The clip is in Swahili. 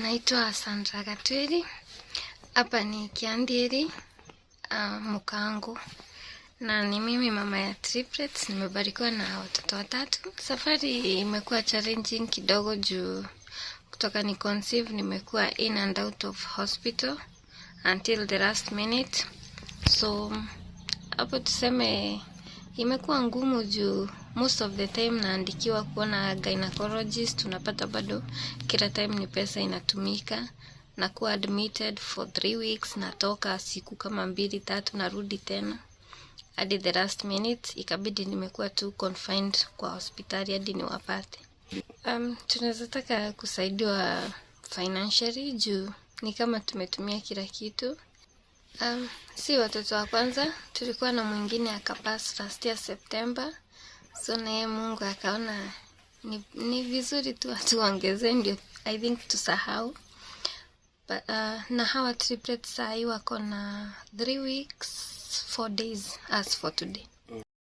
Naitwa Sandra Gatwiri. Hapa ni Kiandiri, Mukangu, na ni mimi mama ya triplets. Nimebarikiwa na watoto watatu. Safari imekuwa challenging kidogo juu kutoka ni conceive nimekuwa in and out of hospital until the last minute, so hapo tuseme imekuwa ngumu juu most of the time naandikiwa kuona gynecologist, unapata bado kila time ni pesa inatumika. Nakuwa admitted for 3 weeks, natoka siku kama mbili tatu, narudi tena hadi the last minute ikabidi nimekuwa tu confined kwa hospitali hadi niwapate. Tunaweza taka kusaidiwa financially juu ni kama tumetumia kila kitu. Si watoto wa kwanza, tulikuwa na mwingine akapass last year September, so naye Mungu akaona ni vizuri tu atuongezee ndio I think tusahau. But, na hawa triplets saa hii wako na 3 weeks 4 days as for today.